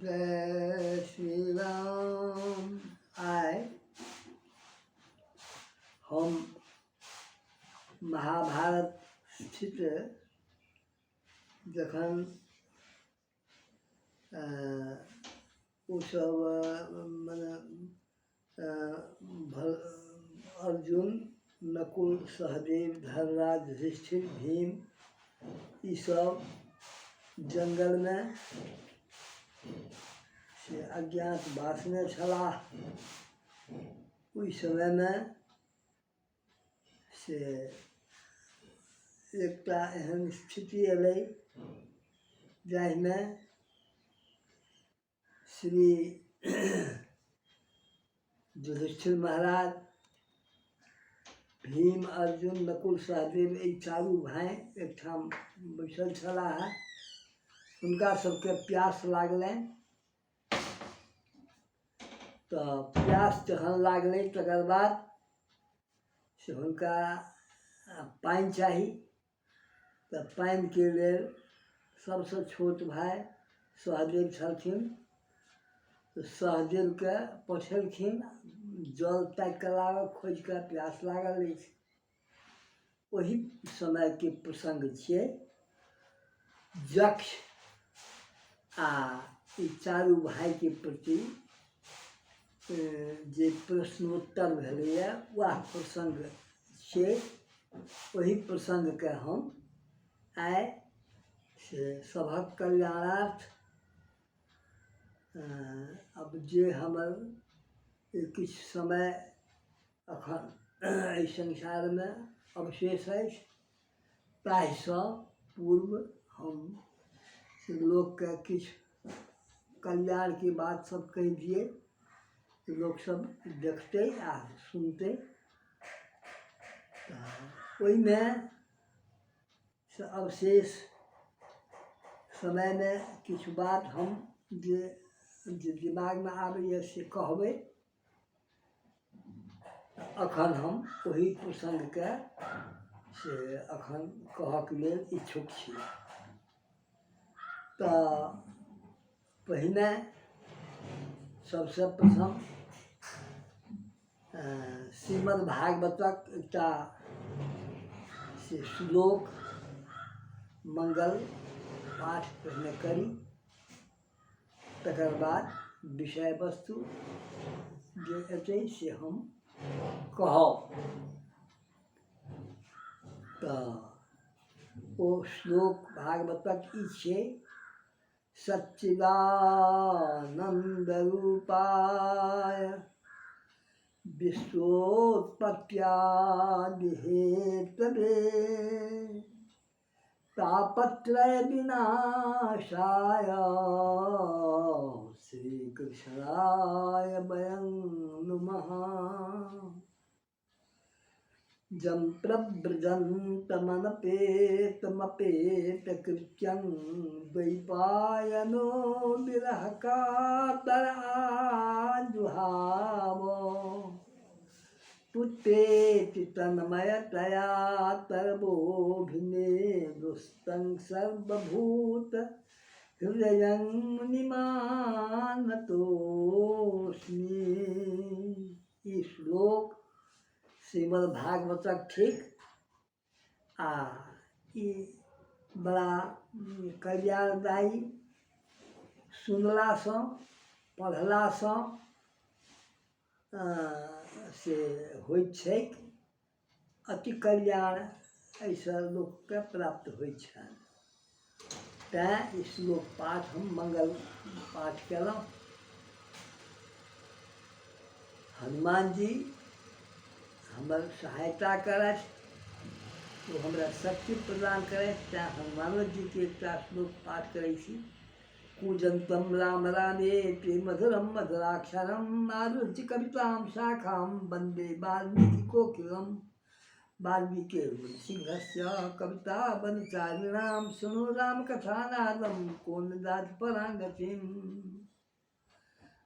जय श्री राम। आइ हम महाभारत स्थित जखन ओसभ मने अर्जुन, नकुल, सहदेव, धर्मराज, युधिष्ठिर, भीम ईसभ जङ्गलमे से अज्ञातवासमे छलाह। ओहि समयमे से एकटा एहन स्थिति अयलै जाहिमे श्री युधिष्ठिर महाराज, भीम, अर्जुन, नकुल, सहदेव एहि चारू भाय एकठाम बैसल छलाह। हुनका सबके प्यास लागलनि, तऽ प्यास जखन लागलै तकर बाद से हुनका पानि चाही। तऽ पानिके लेल सबसँ छोट भाय सहदेव छलखिन, तऽ सहदेवके पठेलखिन जल ताकि कऽ लाबऽ, खोजि कऽ, प्यास लागल अछि। ओहि समयके प्रसङ्ग छियै। यक्ष आ ई चारू भायके प्रति जे प्रश्नोत्तर भेलैए वएह प्रसङ्ग छियै। ओहि प्रसङ्गके हम आइ से सभक कल्याणार्थ आब जे हमर किछु समय एखन एहि संसारमे अवशेष अछि ताहिसँ पूर्व हम से लोकके किछु कल्याणके बात सब कहि दियै, लोकसब देखतै आ सुनतै। तऽ ओहिमे से अवशेष समयमे किछु बात हम जे जे दिमागमे आबैए से कहबै। अखन हम ओहि प्रसङ्गके से अखन कहऽके लेल इच्छुक छी। तऽ पहिने सबसँ प्रथम श्रीमद् भागवतक एकटा से श्लोक मङ्गल पाठ पहिने करी, तकर बाद विषय वस्तु जे एतै से हम कहब। तऽ ओ श्लोक भागवतक ई छियै: सच्चिदानन्द रूपाय विश्वोत्पत्त्यादि हेतवे तापत्रय विनाशाय श्रीकृष्णाय वयं नुमः। जं प्रव्रजन्तमनपेतमपेतकृत्यं द्वैपायनो विरहकातर आजुहाव पुत्रेति तन्मयतया तरवोऽभिनेदुस्तं सर्वभूत हृदयं मुनिमानतोऽस्मि। ई श्लोक श्रीमद् भागवतक थिक आ ई बड़ा कल्याणदायी, सुनलासँ पढ़लासँ से होइत छैक अति कल्याण, एहिसँ लोकके प्राप्त होइ छनि। तैँ ई श्लोक पाठ हम मङ्गल पाठ कयलहुँ। हनुमान जी हमर सहायता करथि, ओ हमरा शक्ति प्रदान करथि, तैँ हनुमानो जीके एकटा श्लोक पाठ करै छी। कूजन्तं राम रामेति मधुरं मधुराक्षरम् आरुह्य कवितां शाखां वन्दे वाल्मीकिकोकिलम्। वाल्मीकिसिंहस्य कविता वनचारिणां शृणु रामकथानादं को न दाति परां गतिम्।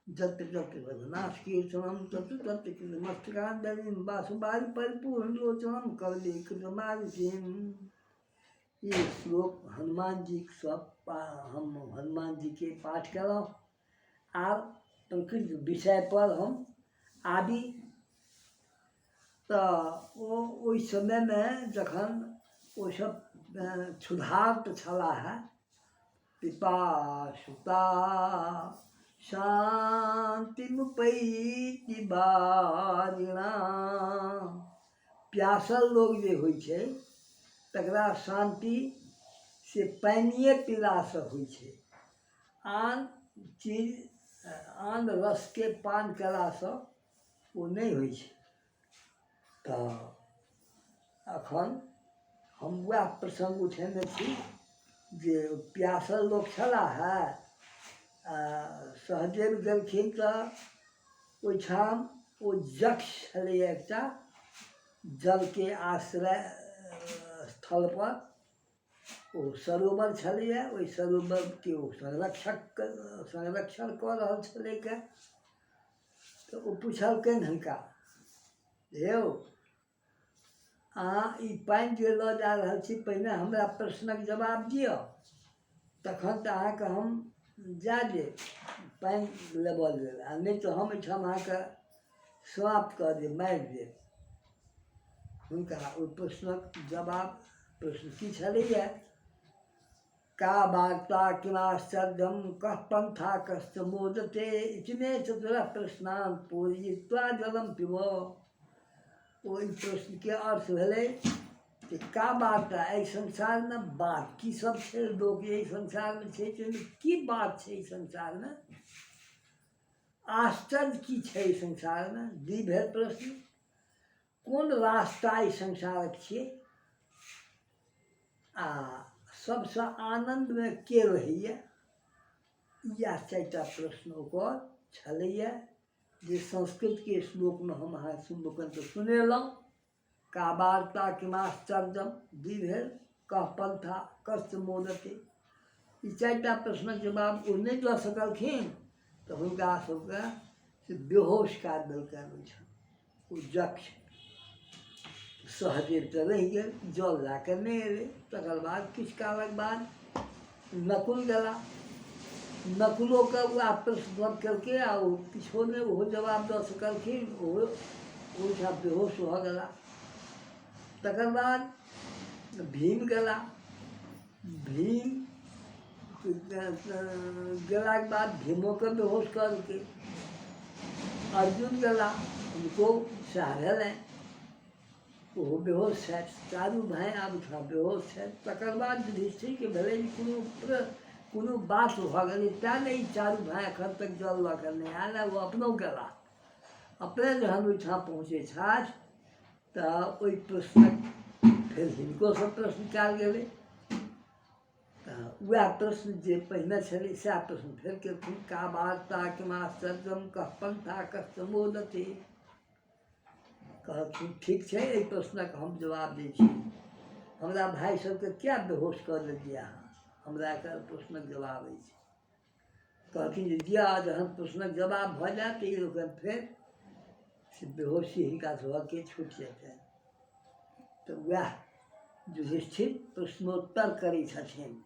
जत्र जत्र रघुनाथ कीर्तनं तत्र तत्र कृतमस्तकाञ्जलिं बासुबारि परिपूर्णलोचनं कवले कृतमारुतिम्। ई श्लोक हनुमान जीक सब हम हनुमान जीके पाठ केलहुँ। आब प्रकृत विषयपर हम आबी तऽ ओ ओहि समयमे जखन ओसभ क्षुधार्त छलाह पिपासुता शान्तिमुपैति वारिणा। प्यासल लोक जे होइ छै तकरा शान्ति से पानिए पीलासँ होइ छै। आन चीज, आन रसके पान कयलासँ ओ नहि होइ छै। तऽ एखन हम वएह प्रसङ्ग उठेने छी जे प्यासल लोक छलाह हे आ सहदेव गेलखिन तऽ ओहिठाम ओ यक्ष छलैए एकटा जलके आश्रय स्थलपर ओ सरोवर छलैए। ओहि सरोवरके ओ संरक्षक संरक्षण कऽ रहल छलैए। तऽ ओ पुछलकनि हुनका, यौ अहाँ ई पानि जे लऽ जा रहल छी, पहिने हमरा प्रश्नक जवाब दिअ, तखन तऽ अहाँके हम जाय देब पानि लेबऽ लेल, आ नहि तऽ हम एहिठाम अहाँके समाप्त कऽ देब, मारि देब। हुनका ओहि प्रश्नक जवाब, प्रश्न की छलैए? का वार्ता किमाश्चर्यम कः पंथा कश्च मोदते इति मे चतुरः प्रश्नान् पूरयित्वा जलम पिब। ओहि प्रश्नके अर्थ भेलै जे का वार्ता, एहि संसारमे बात की सब छै, लोक एहि संसारमे छै ताहिमे की बात छै, एहि संसारमे आश्चर्य की छै, एहि संसारमे दुइ भेल प्रश्न, कोन रास्ता एहि संसारक छियै, आ सबसँ आनन्दमे के रहैए। इएह चारिटा प्रश्न ओकर छलैए जे संस्कृतके श्लोकमे हम अहाँ लोकनिके सुनेलहुँ। का वार्ता किमाश्चर्यम दुइ भेल, कह पंथा कष्ट मोदते। ई चारिटा प्रश्नक जवाब ओ नहि दऽ सकलखिन तऽ हुनका सबके से बेहोश कए देलकनि ओहिठाम ओ यक्ष। सहदेव तऽ रहि गेल, जल लए कऽ नहि एलै। तकर बाद किछु कालक बाद नकुल गेला। नकुलोके वएह प्रश्न सब केलकै आ ओ किछो नहि ओहो जवाब दऽ सकलखिन, ओहो ओहिठाम बेहोश भऽ गेला। तकर बाद भीम गेला। भीम गेलाके बाद भीमोके बेहोश कऽ देलकै। अर्जुन गेला, हुनको सएह भेलनि, ओहो बेहोश छथि। चारू भाय आब ओहिठाम बेहोश छथि। तकर बाद युधिष्ठिरके भेलै जे कोनो बात भऽ गेलै तेँ ने ई चारू भाय एखन तक जल लऽ कऽ नहि आयल। ओ अपनो गेला। अपने जहन ओहिठाम पहुँचै छथि तऽ ओहि प्रश्नक फेर हिनकोसँ प्रश्न कयल गेलै। तऽ उएह प्रश्न जे पहिने छलै सएह प्रश्न फेर केलखिन, का वार्ता किमाश्चर्यम कः पंथा कः मोदते। कहलखिन ठीक छै, एहि प्रश्नक हम जवाब दै छी। हमरा भाय सबके किया बेहोश कऽ देलियै अहाँ? हमरा एकर प्रश्नक जवाब अछि। कहलखिन जे दिअ, जहन प्रश्नक जवाब भऽ जायत तऽ ई लोकनि फेर से बेहोशी हिनका सभके छूटि जेतनि। तऽ उएह युधिष्ठिर प्रश्नोत्तर करै छथिन।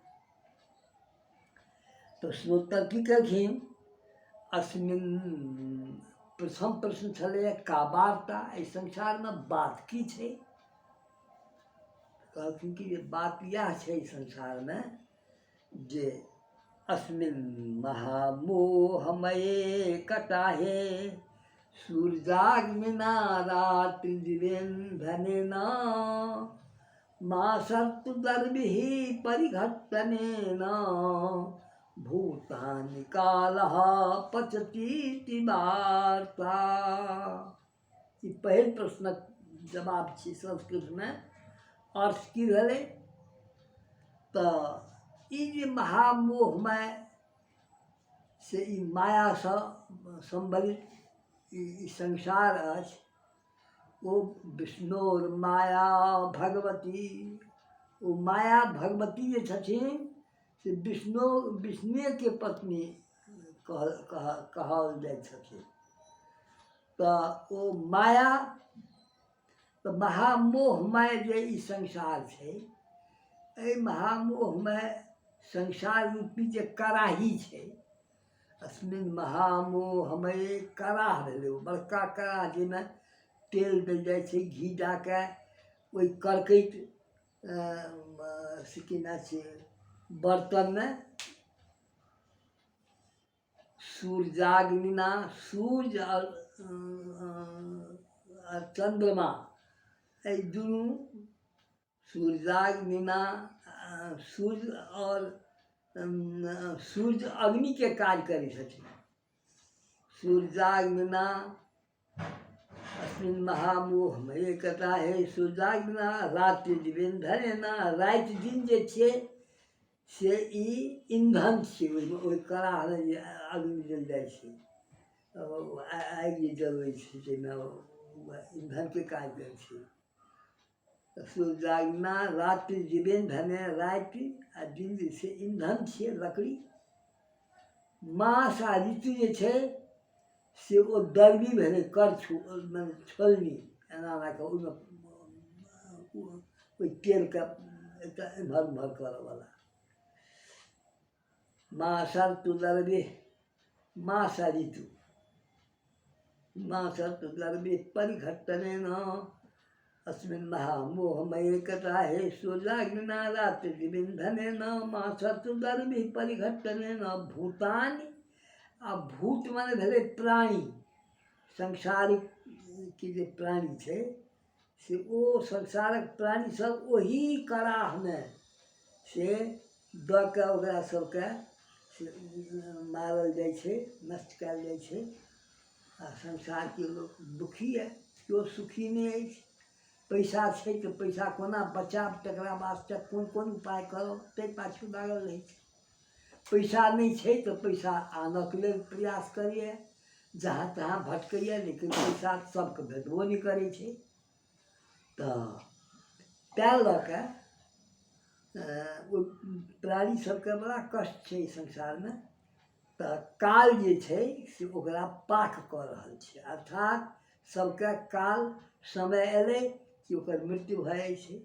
प्रश्नोत्तर की केलखिन? अस्मिन प्रथम प्रश्न छलैए का वार्ता, एहि संसारमे बात की छै? कहलखिन कि जे बात इएह छै संसारमे जे अस्मिन महामोहमये कटाहे सूर्याग्निना रात्रिदिवेन्धनेन मासर्तुदर्भिः परिघट्टनेन भूतानि कालः पचतीति वार्ता। ई पहिल प्रश्नक जवाब छी संस्कृतमे। अर्थ की भेलै तऽ ई जे महामोहमय से ई मायासँ सम्बलित ई संसार अछि, ओ विष्णुर माया भगवती, ओ माया भगवती जे छथिन से विष्णु विष्णुएके पत्नी कहल कह कहल जाइ छथिन। तऽ ओ माया तऽ महामोहमय जे ई संसार छै, एहि महामोहमय संसार रूपी जे कराही छै, अस्मिन महामोहमय कराह भेलै ओ बड़का कराह जाहिमे तेल देल जाइ छै घी दए कऽ ओहि करकैत से की नाम छियै बर्तनमे सूर्याग्निना सूर्य आओर चन्द्रमा एहि दुनू सूर्याग्निना सूर्य आओर सूर्य अग्निके काज करै छथिन। सूर्याग्निना अस्मिन् महामोहमये कथा हे सूर्याग्निना रात्रि दिवेन्धनेना राति दिन जे छियै से ई ईंधन छियै। ओहिमे ओहि कराहमे जे अग्नि देल जाइ छै, आगि जे जलबै छै ताहिमे ईंधनके काज करै छै। सूर्याग्निना रात्रि दिवेन्धने राति आ दिन जे छै ईंधन छियै लकड़ी। मास आ ऋतु जे छै से ओ दरबी भेलै करछु मने छोलनी एना एना कऽ ओहिमे ओहि तेलके एकटा एम्हर ओम्हर करऽवला। मास ऋतु दरबी मास आ ऋतु मास ऋतु दरबी परिघट्टनेन अस्मिन् महामोहमये कथा हे सूर्याग्निना रात्रि दिविन्धनेन मास ऋतु दरबी परिघट्टनेन भूतानि आ भूत माने भेलै प्राणी, संसारिक के जे प्राणी छै से ओ संसारक प्राणी सब ओही कराहमे से दऽ कऽ ओकरा सबके से मारल जाइ छै, नष्ट कयल जाइ छै। आ संसारके लोक दुखी यऽ, केओ सुखी नहि अछि। पैसा छै तऽ पैसा कोना बचायब तकरा वास्ते कोन कोन उपाय करब ताहि पाछू लागल रहै छै। पैसा नहि छै तऽ पैसा आनऽके लेल प्रयास करैए, जहाँ तहाँ भटकैए, लेकिन पैसा सबके भेटबो नहि करै छै। तऽ तैँ लऽ कऽ ओहि प्राणी सबके बड़ा कष्ट छै एहि संसारमे। तऽ काल जे छै से ओकरा पाक कऽ रहल छै, अर्थात सबके काल समय अयलै कि ओकर मृत्यु भऽ जाइ छै।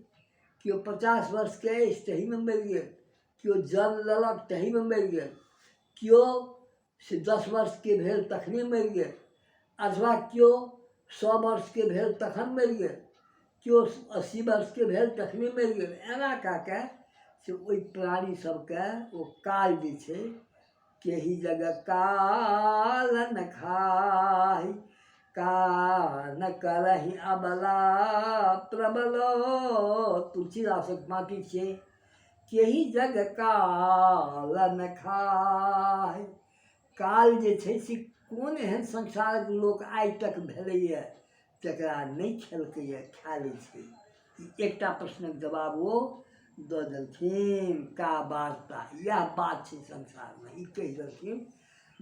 केओ 50 वर्षके अछि तहीमे मरि गेल, केओ जन्म लेलक तहीमे मरि गेल, केओ से 10 वर्षके भेल तखने मरि गेल, अथवा केओ 100 वर्षके भेल तखन मरि गेल, केओ 80 वर्षके भेल तखने मरि गेल। एना कए कऽ से ओहि प्राणी सबके ओ काल जे छै केही जगह काल न खाहि का न करहि अबला प्रबल। तुलसीदासक बाँकी छियै केही जग काल न खाहि। काल जे छै से कोन एहन संसारक लोक आइ तक भेलैए तकरा नहि खेलकैए, खा लै छै। ई एकटा प्रश्नक जवाब ओ दऽ देलखिन। का वार्ता इएह बात छै संसारमे, ई कहि देलखिन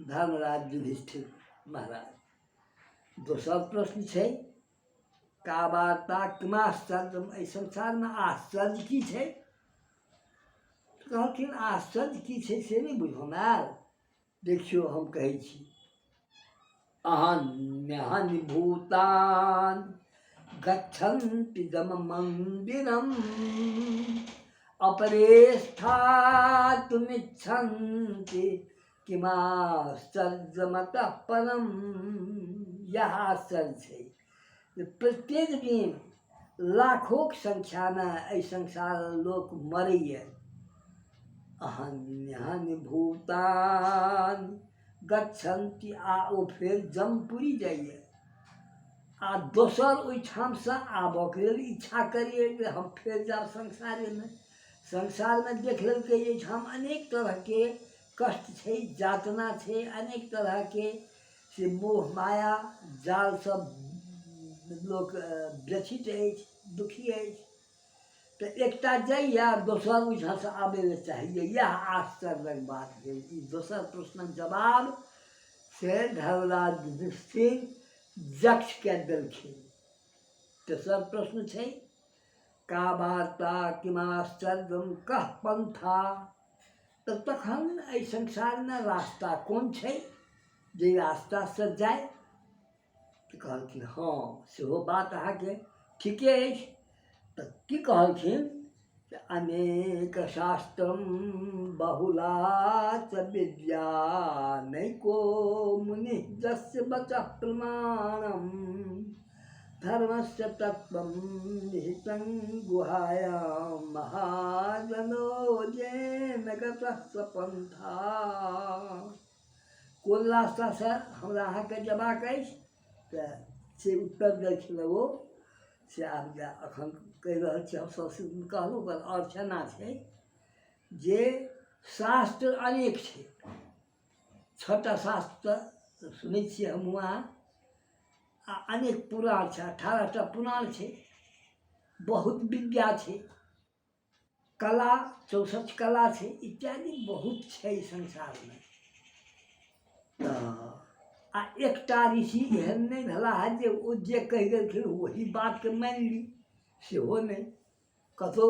धर्मराज युधिष्ठिर महाराज। दोसर प्रश्न छै का वार्ता किमाश्चर्य, एहि संसारमे आश्चर्य की छै? कहलखिन आश्चर्य की छै से नहि बुझलहुँ आयल। देखियौ हम कहै छी अहन्यहनि भूतान गच्छन्ति जम मन्दिरम अपरे स्थातुमिच्छन्ति किमाश्चर्यमतः परम। इएह आश्चर्य छै जे प्रत्येक दिन लाखोके संख्यामे एहि संसारमे लोक मरैए। अहन्यहनि भूतान गच्छन्ति आ ओ फेर जमपुरी जाइए आ दोसर ओहिठामसँ आबऽके लेल इच्छा करैए जे हम फेर जायब संसारेमे। संसारमे देख लेलकै एहिठाम अनेक तरहके कष्ट छै, यातना छै, अनेक तरहके से मोह माया जालसँ लोक व्यथित अछि, दुखी अछि। तऽ एकटा जाइए आ दोसर ओहिठामसँ आबै लए चाहैए। इएह आश्चर्यक बात भेल। ई दोसर प्रश्नक जवाब से धर्मराज युधिष्ठिर यक्षके देलखिन। तेसर प्रश्न छै का वार्ता किमाश्चर्यम कह पंथा। तऽ तखन एहि संसारमे रास्ता कोन छै जे रास्तासँ जाय? तऽ कहलखिन हँ सेहो बात अहाँके ठीके अछि। तऽ की कहलखिन अनेक शास्त्रम बहुला च विद्या नैको मुनि जस्य बचः प्रमाणम धर्मस्य तत्त्वं निहितं गुहायां महाजनो येन गतः स पन्था। कोन रास्तासँ हमरा अहाँके जयबाक अछि तऽ से उत्तर देलखिन ओ से आब जे एखन कहि रहल छी हम संस्कृतमे कहलहुँ ओकर अर्थ एना छै जे शास्त्र अनेक छै। छओ टा शास्त्र तऽ सुनै छियै हमहूँ अहाँ आ अनेक पुराण छै, 18 टा पुराण छै, बहुत विद्या छै, कला 64 कला छै, इत्यादि बहुत छै संसारमे। तऽ आ एकटा ऋषि एहन नहि भेला हँ जे ओ जे कहि गेलखिन ओही बातके मानि ली, सेहो नहि। कतहु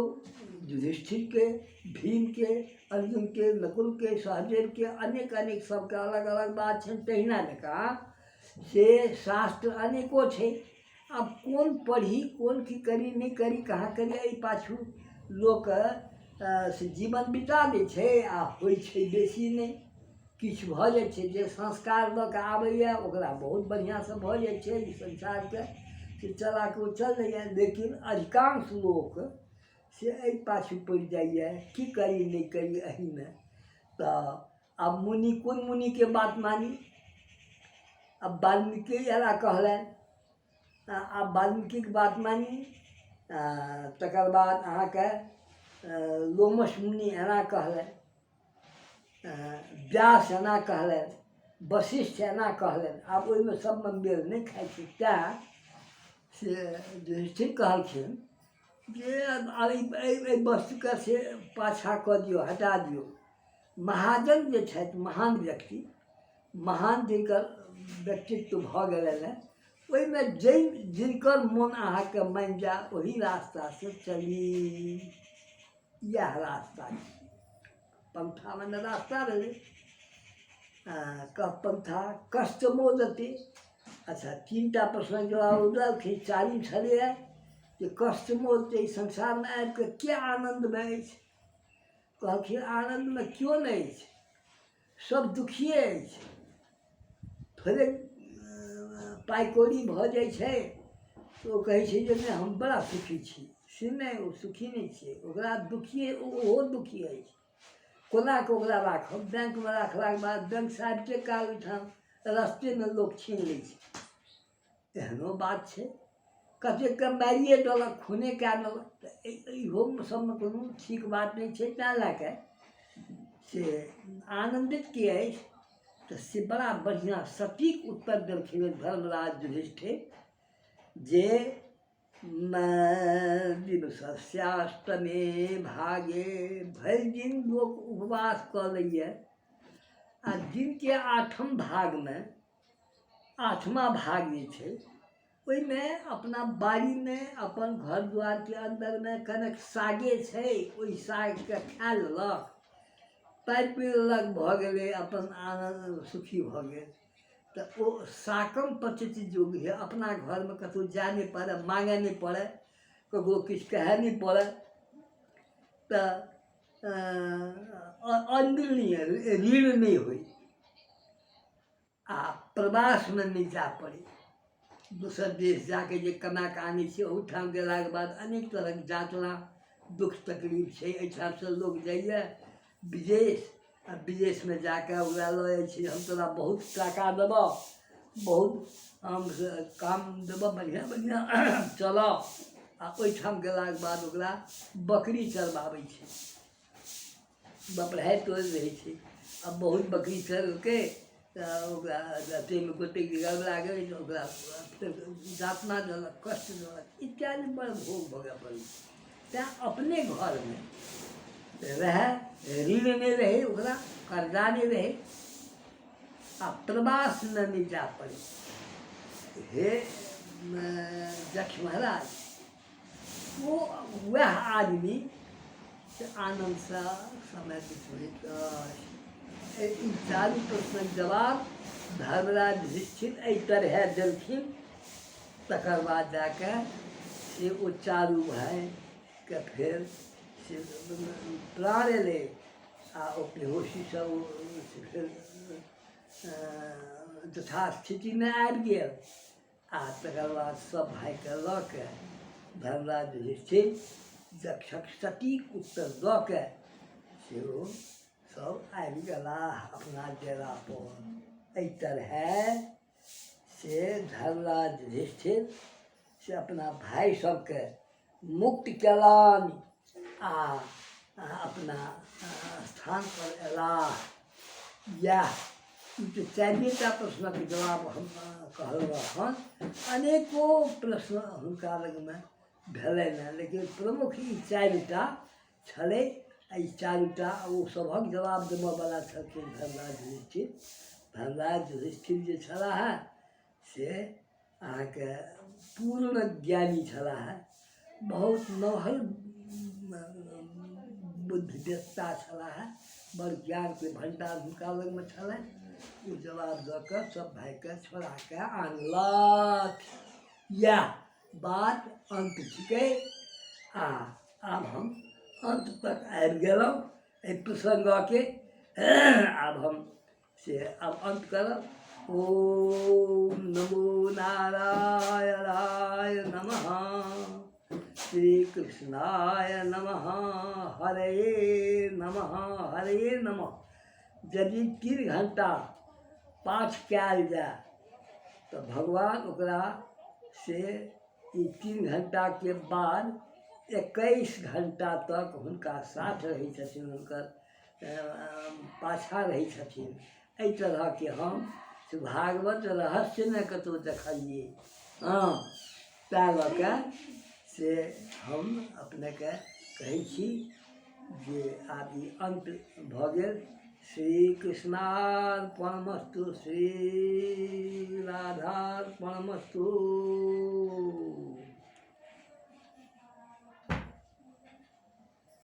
युधिष्ठिरके, भीमके, अर्जुनके, नकुलके, सहदेवके, अनेक अनेक सबके अलग अलग बात छनि। तहिना जकाँ से शास्त्र अनेको छै। आब कोन पढ़ी, कोन की करी, नहि करी, कहाँ करी, एहि पाछू लोक से जीवन बिता दै छै आ होइ छै बेसी नहि किछु भऽ जाइ छै। जे संस्कार लऽ कऽ आबैए ओकरा बहुत बढ़िआँसँ भऽ जाइ छै ई संसारके से चला कऽ ओ चल जाइए, लेकिन अधिकांश लोक से एहि पाछू पड़ि जाइए, की करी, नहि करी एहिमे। तऽ आब मुनि कोन मुनिके बात मानी? आब वाल्मीकि एना कहलनि, आब वाल्मीकिके बात मानी, तकर बाद अहाँके लोमस मुनि एना कहलनि, व्यास एना कहलनि, वशिष्ठ एना कहलनि। आब ओहिमे सबमे मेल नहि खाइ छै। तेँ से युधिष्ठिर कहलखिन जे आब एहि वस्तुके से पाछाँ कऽ दियौ, हटा दियौ। महाजन जे छथि, महान व्यक्ति, महान जिनकर व्यक्तित्व भऽ गेलनि हेँ, ओहिमे जाहि जिनकर मोन अहाँके मानि जाय ओही रास्तासँ चली। इएह रास्ता छी, पन्था मने रास्ता भेलै। कह पन्था कष्ट मोदते। अच्छा, तीन टा प्रश्नक जवाब ओ देलखिन। चारिम छलैए जे कष्ट मोदते, ई संसारमे आबि कऽ के आनन्दमे अछि? कहलखिन आनन्दमे केओ नहि अछि, सब दुखिए अछि। थोड़े पाइ कौड़ी भऽ जाइ छै तऽ ओ कहै छै जे नहि, हम बड़ा सुखी छी। से नहि, ओ सुखी नहि छै, ओकरा दुखिए, ओहो दुखी अछि। कोना कऽ ओकरा राखब? बैंकमे राखलाके बाद बैंकसँ आबिते काल ओहिठाम रस्तेमे लोक छीन लै छै, एहनो बात छै। कतेकके मारिए देलक, खूने कए देलक। तऽ इहो सबमे कोनो ठीक बात नहि छै। तैँ लए कऽ से आनन्दित के अछि? तऽ से बड़ा बढ़िआँ सटीक उत्तर देलखिन धर्मराज युधिष्ठिर जे दिवसस्याष्टमे भागे, भरि दिन लोक उपवास कऽ लैए आ दिनके आठम भागमे, आठमा भाग जे छै ओहिमे अपना बाड़ीमे, अपन घर दुआरके अन्दरमे कनेक सागे छै, ओहि सागके खा लेलक, पाइ पी लेलक, भऽ गेलै, अपन आनन्द सुखी भऽ गेल। तऽ ओ साकम पचैत जोग है, अपना घरमे कतहु जाय नहि पड़य, माँगय नहि पड़य, ककरो किछु कहय नहि पड़य, तऽ अनमिलनीय ऋण नहि होइ आ प्रवासमे नहि जाय पड़ै। दोसर देश जा कऽ जे कमा कऽ आनै छै, ओहूठाम गेलाके बाद अनेक तरहक यातना, दुःख तकलीफ छै। एहिठामसँ लोक जाइए विदेश आ विदेशमे जा कऽ ओकरा लऽ जाइ छै, हम तोरा बहुत टाका देबह, बहुत हम काम देबह, बढ़िआँ बढ़िआँ चलऽ। आ ओहिठाम गेलाके बाद ओकरा बकरी चरबाबै छै, बपरहाइ टोल रहै छै। आ बहुत बकरी चरेलकै तऽ ओकरा ताहिमे गोटेक गड़बड़ा गेलै तऽ ओकरा फेर यातना देलक, कष्ट देलक, इत्यादि बड़ भोग भोगय पड़ै छै। तैँ अपने घरमे रहए, ऋण नहि रहै, ओकरा कर्जा नहि रहै आ प्रवासमे नहि जाय पड़ै। हे जक्ष महाराज, ओ वएह आदमी से आनन्दसँ समय बितबैत अछि। ई चारू प्रश्नक जवाब धर्मराज युधिष्ठिर एहि तरहे देलखिन। तकर बाद जाके से ओ चारू भाइके फेर से प्राण एलै आ ओ बेहोशीसँ ओ से फेर यथास्थितिमे आबि गेल आ तकर बाद सभ भायके लऽ कऽ धर्मराज युधिष्ठिर दक्षक सटीक उत्तर दऽ कऽ सेहो सभ आबि गेलाह अपना डेरापर। एहि तरहे से धर्मराज युधिष्ठिर से अपना भाय सभके मुक्त कयलनि आ अपना स्थानपर अयलाह। इएह ई तऽ चारिए टा प्रश्नक जवाब हम कहलहुँ हन। अनेको प्रश्न हुनका लगमे भेलनि हँ, लेकिन प्रमुख ई चारि टा छलै आ ई चारू टा ओ सभक जवाब देबऽवला छलखिन धर्मराज युधिष्ठिर। धर्मराज युधिष्ठिर जे छलाह हे से अहाँके पूर्ण ज्ञानी छलाह हे, बहुत नमहर बुद्धिवेत्ता छलाह हे, बड़ ज्ञानके भण्डार हुनका लगमे छलनि। ओ जवाब दऽ कऽ सभ भायके छोड़ा कऽ आनलथि। इएह बात अन्त छिकै आ आब हम अन्त तक आबि गेलहुँ एहि प्रसङ्गके। आब हम से आब अन्त करब। ओम नमो नारायणाय नमः, श्री कृष्णाय नमः, हरे नमः, हरे नमः। यदि 3 घंटा पाठ कयल जाय तऽ भगवान ओकरा से ई 3 घंटाके बाद 21 घंटा तक हुनका साथ रहै छथिन, हुनकर पाछाँ रहै छथिन। एहि तरहके हम से भागवत रहस्यमे कतहु देखलियै। हँ, तैँ लऽ कऽ से हम अपनेके कहै छी जे आब ई अन्त भऽ गेल। श्री कृष्णार्पणमस्तु, श्री राधार्पणमस्तु।